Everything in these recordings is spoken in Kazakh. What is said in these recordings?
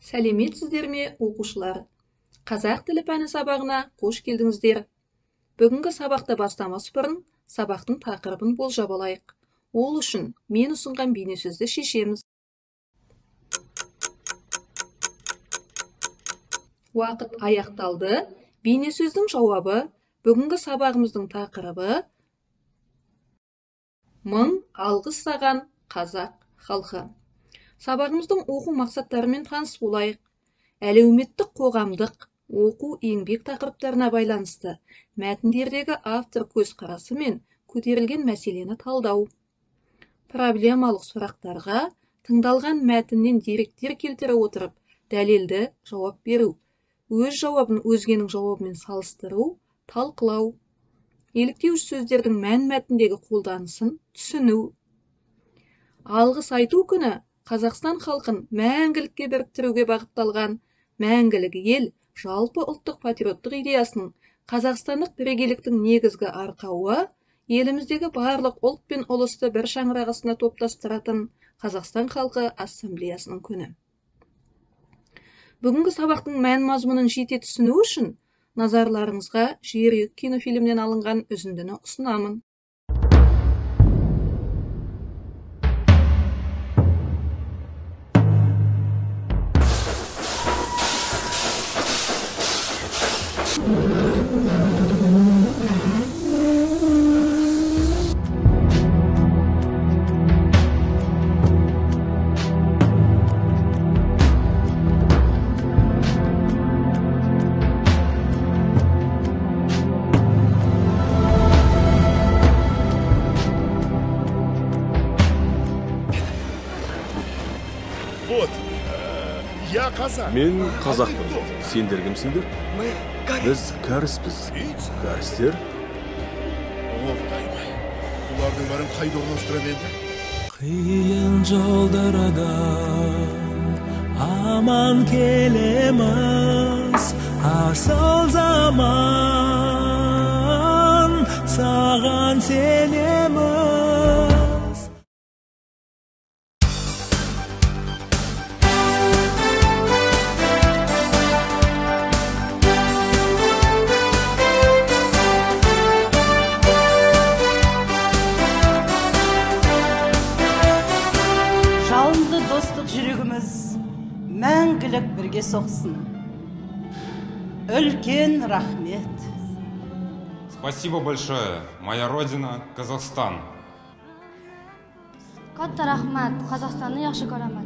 Сәлеметсіздер ме, оқушылар? Қазақ тілі пәні сабағына қош келдіңіздер. Бүгінгі сабақты бастамас бұрын сабақтың тақырыбын болжап алайық. Ол үшін мен ұсынған бейнесөзді шешеміз. Уақыт аяқталды. Бейнесөздің жауабы бүгінгі сабағымыздың тақырыбы мың алғыс саған қазақ халқы. Сабағымыздың оқу мақсаттарымен таныс болайық. Әлеуметтік, қоғамдық, оқу, еңбек тақырыптарына байланысты мәтіндердегі автор көзқарасы мен көтерілген мәселені талдау. Проблемалық сұрақтарға тыңдалған мәтіннен деректер келтіре отырып, дәлелді жауап беру. Өз жауабын өзгенің жауабымен салыстыру, талқылау. Еліктеуіш сөздердің мән-мәтіндегі қолданысын түсіну. Алғыс айту күні Қазақстан халқын мәңгілікке біріктіруге бағытталған мәңгілік ел жалпы ұлттық патриоттық идеясының қазақстандық бірегейліктің негізгі арқауы, еліміздегі барлық ұлт пен ұлысты бір шаңырақ астына топтастыратын Қазақстан халқы ассамблеясының күні. Бүгінгі сабақтың мән-мазмұнын жете түсіну үшін назарларыңызға Жерұйық кинофильмінен алынған үзіндіні ұсынамын. Мен қазақпын. Сендер кімсіңдер? Біз кәріспіз. Кәрістер? О, Құдайым ай, бұлардың бәрін қайда орналастырам енді? Қиын жолдардан аман келеміз, асыл заман саған сенеміз. Жүрегіміз мәңгілік бірге соқсын. Үлкен рахмет. Спасибо большое, моя родина Казахстан. Katta rahmat, Qozog'istonni yaxshi ko'raman.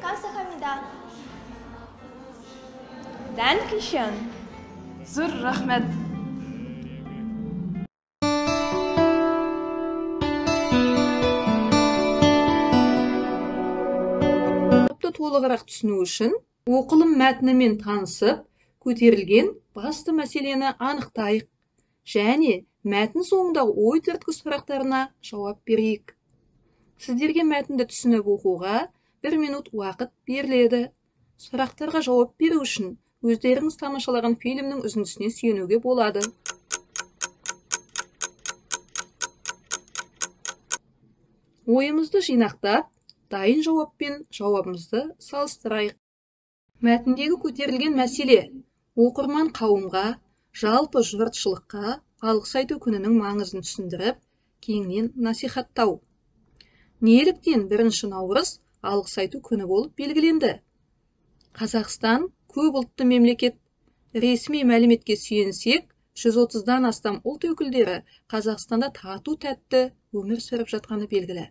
Kamsahamnida. Dankeschön. Zo'r rahmat. Толығырақ түсіну үшін оқылым мәтінімен танысып, көтерілген басты мәселені анықтайық және мәтін соңындағы ой түрткі сұрақтарына жауап берейік. Сіздерге мәтінді түсініп оқуға 1 минут уақыт беріледі. Сұрақтарға жауап беру үшін өздеріңіз тамашалаған фильмнің үзіндісіне сүйенуге болады. Ойымызды жинақтап, дайын жауаппен жауабымызды салыстырайық. Мәтіндегі көтерілген мәселе оқырман қауымға, жалпы жұртшылыққа алғыс айту күнінің маңызын түсіндіріп, кеңінен насихаттау. Неліктен 1 наурыз алғыс айту күні болып белгіленді? Қазақстан көп ұлтты мемлекет. Ресми мәліметке сүйенсек, 130-дан астам ұлт өкілдері Қазақстанда тату-тәтті өмір сүріп жатқаны белгілі.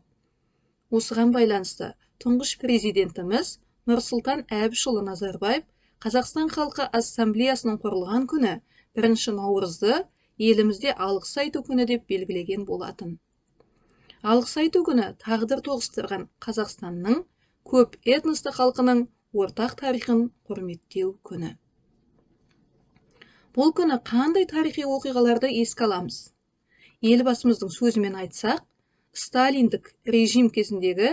Осыған байланысты тұңғыш президентіміз Нұрсұлтан Әбішұлы Назарбаев Қазақстан халқы ассамблеясының құрылған күні 1 наурызды елімізде алғыс айту күні деп белгілеген болатын. Алғыс айту күні тағдыр тоғыстырған Қазақстанның көп этносты халқының ортақ тарихын құрметтеу күні. Бұл күні қандай тарихи оқиғаларды еске аламыз? Елбасымыздың сөзімен айтсақ, Сталиндік режим кезіндегі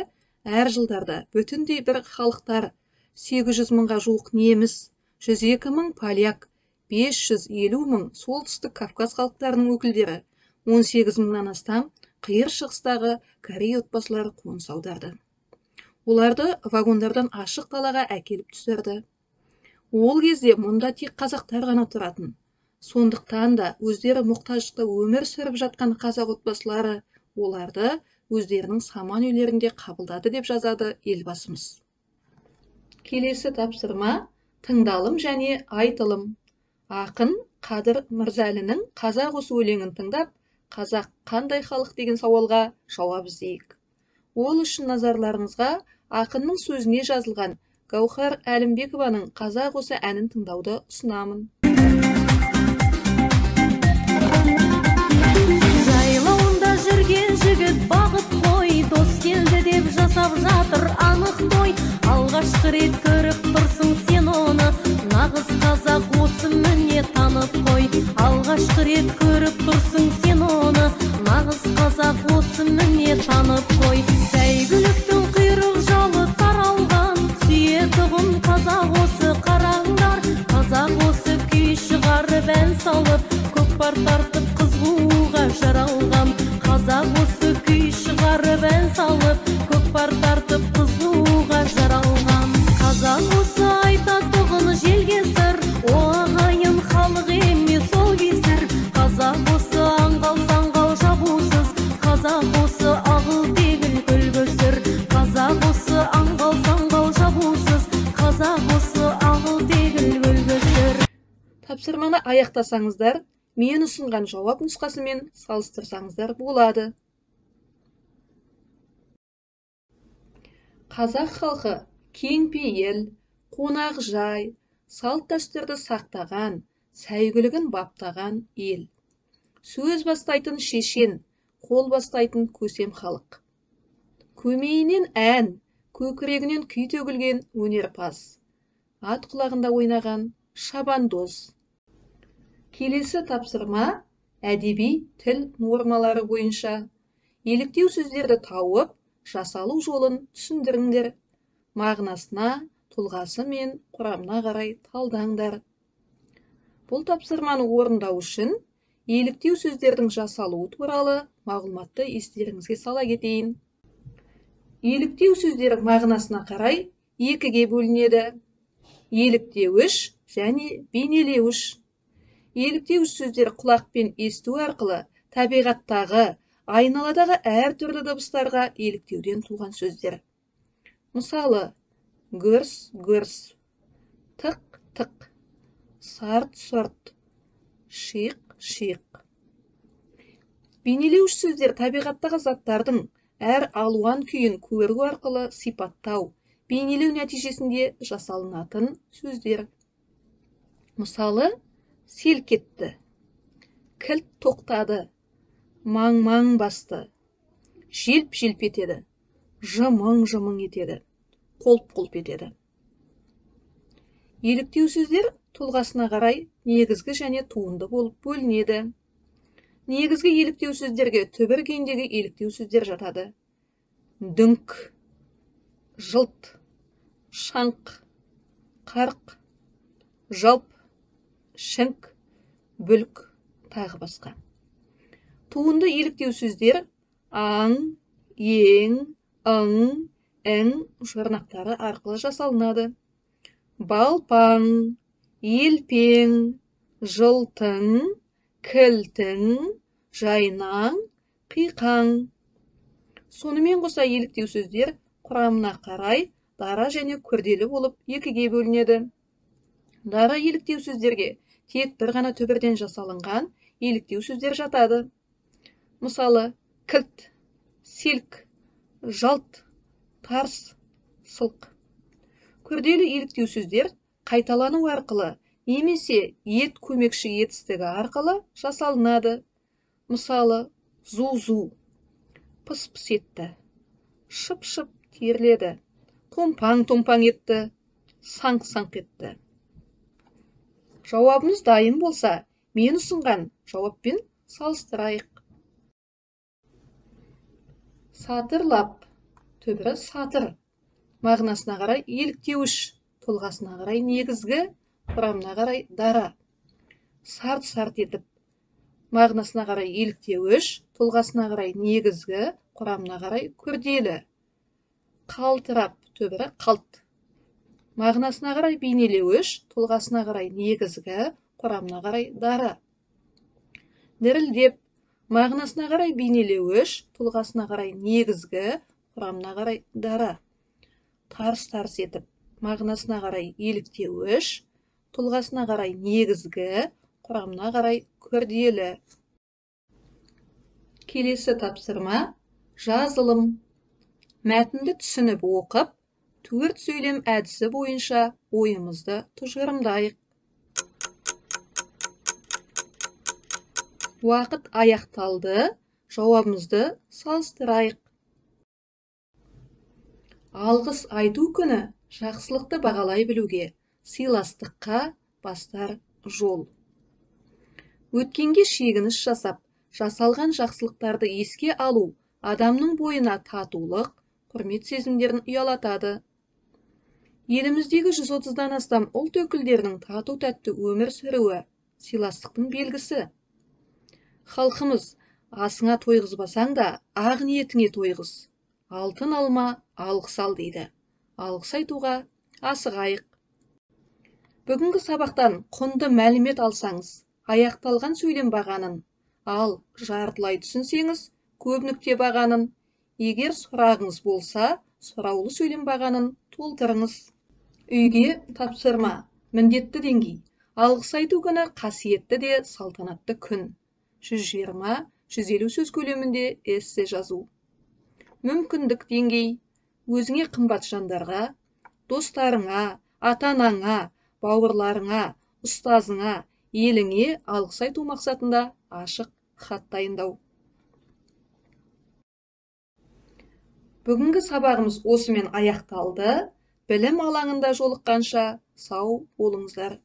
әр жылдарда бүтіндей бір халықтар 800 мыңға жуық неміс, 102 мың поляк, 550 мың солтүстік Кавказ халықтарының өкілдері, 18 мыңнан астам қиыр шығыстағы корей отбасылары қоныс аударды. Оларды вагондардан ашық далаға әкеліп түсірді. Ол кезде мұнда тек қазақтар ғана тұратын. Сондықтан да өздері мұқтаждықта өмір сүріп жатқан қазақ отбасылары оларды өздерінің саман үйлерінде қабылдады деп жазады Елбасымыз. Келесі тапсырма тыңдалым және айтылым. Ақын Қадыр Мырзалінің «Қазақ осы» өлеңін тыңдап, қазақ қандай халық деген сауалға жауап іздейік. Ол үшін назарларыңызға ақынның сөзіне жазылған Гауһар Әлімбекованың «Қазақ осы» әнін тыңдауды ұсынамын. Жайлауында жүрген жігіт бағып қой, дос келді деп жасап жатыр анық той. Алғашқы рет көріп тұрсың сен оны, нағыз қазақ осы міне танып қой. Алғашқы рет көріп тұрсың сен оны, нағыз қазақ осы міне танып қой. Сәйгүліктің құйрық жалы таралған, сүйетұғын қазақ осы қараңдар. Қазақ осы күй шығарып ән салып, көкпар тартып қыз қууға жаралған. Қазақ осы күй шығарып ән салып, көкпар тартып қыз қууға жаралған. Қазақ осы айтатұғын желге сыр, о ағайын халық емес ол кесір. Қазақ осы аңғал-саңғал жабусыз, қазақ осы ағыл-тегіл көлгөсір. Қазақ осы аңғал-саңғал жабусыз, қазақ осы ағыл-тегіл көлгөсір. Тапсырманы аяқтасаңыздар, мен ұсынған жауап нұсқасымен салыстырсаңыздар болады. Қазақ халқы кеңпейіл, қонақжай, салт-дәстүрді сақтаған, сәйгүлігін баптаған ел. Сөз бастайтын шешен, қол бастайтын көсем халық. Көмейінен ән, көкірегінен күй төгілген өнерпаз. Ат құлағында ойнаған шабандоз. Келесі тапсырма әдеби тіл нормалары бойынша. Еліктеу сөздерді тауып, жасалу жолын түсіндіріңдер. Мағынасына, тұлғасы мен құрамына қарай талдаңдар. Бұл тапсырманы орындау үшін еліктеу сөздердің жасалуы туралы мағлұматты естеріңізге сала кетейін. Еліктеу сөздер мағынасына қарай екіге бөлінеді. Еліктеуіш және бейнелеуіш. Еліктеуіш сөздер құлақпен есту арқылы табиғаттағы, айналадағы әртүрлі дыбыстарға еліктеуден туған сөздер. Мысалы, гүрс-гүрс, тық-тық, сарт-сұрт, шиқ-шиқ. Бейнелеуіш сөздер табиғаттағы заттардың әр алуан күйін көру арқылы сипаттау, бейнелеу нәтижесінде жасалынатын сөздер. Мысалы, селк етті, кілт тоқтады, маң-маң басты, желп-желп етеді, жымың-жымың етеді, қолп-қолп етеді. Еліктеу сөздер тұлғасына қарай негізгі және туынды болып бөлінеді. Негізгі еліктеу сөздерге түбір күйіндегі еліктеу сөздер жатады. Дүңк, жылт, шаңқ, қарқ, жалп, шіңк, бүлк, тағы басқа. Туынды еліктеу сөздер аң, ең, ың, ің жұрнақтары арқылы жасалынады. Балпаң, елпең, жылтың, кілтің, жайнаң, қиқаң. Сонымен қоса еліктеу сөздер құрамына қарай дара және күрделі болып екіге бөлінеді. Дара еліктеу сөздерге тек бір ғана түбірден жасалынған еліктеу сөздер жатады. Мысалы, кілт, селк, жалт, тарс, сылқ. Күрделі еліктеу сөздер қайталану арқылы немесе ет көмекші етістігі арқылы жасалынады. Мысалы, зу-зу, пыс-пыс етті, шып-шып терледі, томпаң-томпаң етті, саңқ-саңқ етті. Жауабымыз дайын болса, мен ұсынған жауаппен салыстырайық. Сатырлап, түбірі сатыр, мағынасына қарай еліктеуіш, тұлғасына қарай негізгі, құрамына қарай дара. Сарт-сарт етіп, мағынасына қарай еліктеуіш, тұлғасына қарай негізгі, құрамына қарай күрделі. Қалтырап, түбірі қалт. Мағынасына қарай бейнелеуіш, тұлғасына қарай негізгі, құрамына қарай дара. Дірілдеп, мағынасына қарай бейнелеуіш, тұлғасына қарай негізгі, құрамына қарай дара. Тарс-тарс етіп, мағынасына қарай еліктеуіш, тұлғасына қарай негізгі, құрамына қарай күрделі. Келесі тапсырма жазылым. Мәтінді түсініп оқып, 4 сөйлем әдісі бойынша ойымызды тұжырымдайық. Уақыт аяқталды, жауабымызды салыстырайық. Алғыс айту күні жақсылықты бағалай білуге, сыйластыққа бастар жол. Өткенге шегініс жасап, жасалған жақсылықтарды еске алу адамның бойына татулық, құрмет сезімдерін ұялатады. Еліміздегі 130-дан астам ұлт өкілдерінің тату-тәтті өмір сүруі сыйластықтың белгісі. Халқымыз асыңа тойғызбасаң да, ақ ниетіңе тойғыз. Алтын алма, алғыс ал дейді. Алғыс айтуға асығайық. Бүгінгі сабақтан құнды мәлімет алсаңыз, аяқталған сөйлем бағанын, ал жартылай түсінсеңіз, көп нүкте бағанын, егер сұрағыңыз болса, сұраулы сөйлем бағанын толтырыңыз. Үйге тапсырма, міндетті деңгей. Алғыс айту күні қасиетті де салтанатты күн. 120-150 сөз көлемінде эссе жазу. Мүмкіндік деңгей. Өзіңе қымбат жандарға, достарыңа, ата-анаңа, бауырларыңа, ұстазыңа, еліңе алғыс айту мақсатында ашық хат дайындау. Бүгінгі сабағымыз осымен аяқталды. Білім алаңында жолыққанша сау болыңыздар.